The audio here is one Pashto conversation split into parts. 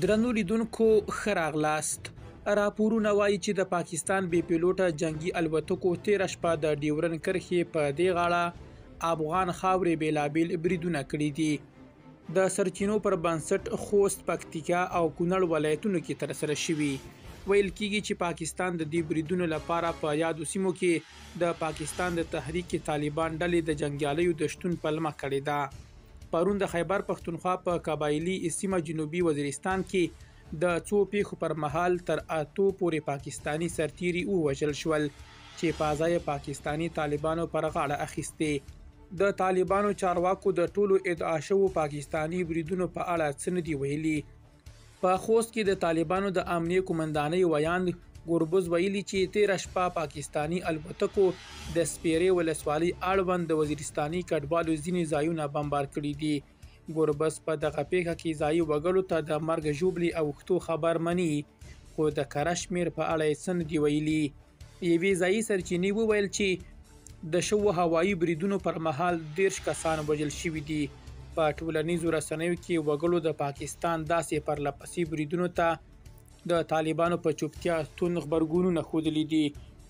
درنو لیدونکو ښه راغلاست. راپورونه وایي چې د پاکستان بې پیلوټه جنګي الوتکو تېره شپه د ډیورن کرښې په دې غاړه افغان خاورې بېلابېل بریدونه کړي دي. د سرچینو پر بنسټ خوست، پکتیکا او کونړ ولایتونو کې ترسره شوي. ویل کیږي چې پاکستان د دې بریدونو لپاره په یادو سیمو کې د پاکستان د تحریک طالبان ډلې د جنګیالیو د شتون پلمه کړې ده. پرون د خیبر پښتونخوا په قبایلي سیمه جنوبي وزیرستان کې د څو پیښو پر مهال تر 8 پورې پاکستاني سرتیري ووژل شول چې پازه یې پاکستاني طالبانو پر غاړه اخیستې. د طالبانو چارواکو د ټولو ادعا شوو پاکستاني بریدونو په اړه څه نه دي ویلي. په خوست کې د طالبانو د امنیې قومندانۍ ویاند ګربز ویلي چې تېره شپه پاکستاني الوتکو د سپېرې ولسوالۍ اړوند د وزیرستاني کډوالو ځینې ځایونه بمبار کړي دي. ګربز په دغه پېښه کې ځایي وګړو ته د مرګ ژوبلې اوښتو خبر مني، خو د کره شمېر په اړه یې څه نه دي ویلي. یوې ځایي سرچینې وویل چې د شوو هوایي بریدونو پر مهال 30 کسان وژل شوي دي. په ټولنیزو رسنیو کې وګړو د پاکستان داسې پرلپسې بریدونو ته د طالبانو په چوپتیا توند غبرګونونه ښودلي دي.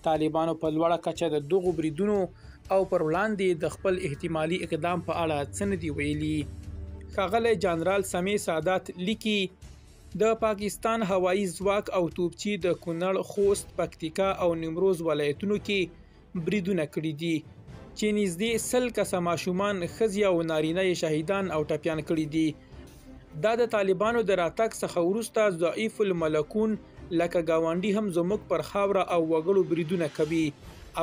طالبانو په لوړه کچه د دغو بریدونو او پر وړاندې د خپل احتمالي اقدام په اړه څه نه دي ویلي. ښاغلی جنرال سمیع سادات لیکي، د پاکستان هوایي ځواک او توپچي د کونړ، خوست، پکتیکا او نیمروز ولایتونو کې بریدونه کړي دي چې نږدې 100 کسه ماشومان، ښځې او نارینه یې شهیدان او ټپیان کړي دي. دا د طالبانو د راتګ څخه وروسته ضعیف الملکون لکه ګاونډي هم زموږ پر خاوره او وګړو بریدونه کوي.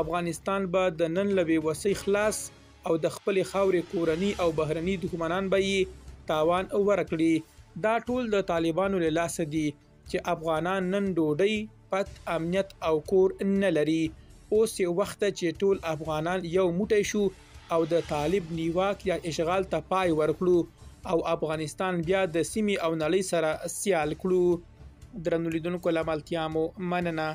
افغانستان به د نن له بې وسۍ خلاص او د خپلې خاورې کورني او بهرني دښمنان به یې تاوان ورکړي. دا ټول د طالبانو له لاسه دي چې افغانان نن ډوډۍ، پت، امنیت او کور نه لري. اوس یې وخت ده چې ټول افغانان یو موټی شو او د طالب نیواک یا اشغال ته پای ورکړو او افغانستان بیا د سیمې او نړۍ سره سیال کړو. درنو لیدونکو له ملتیا مو مننه.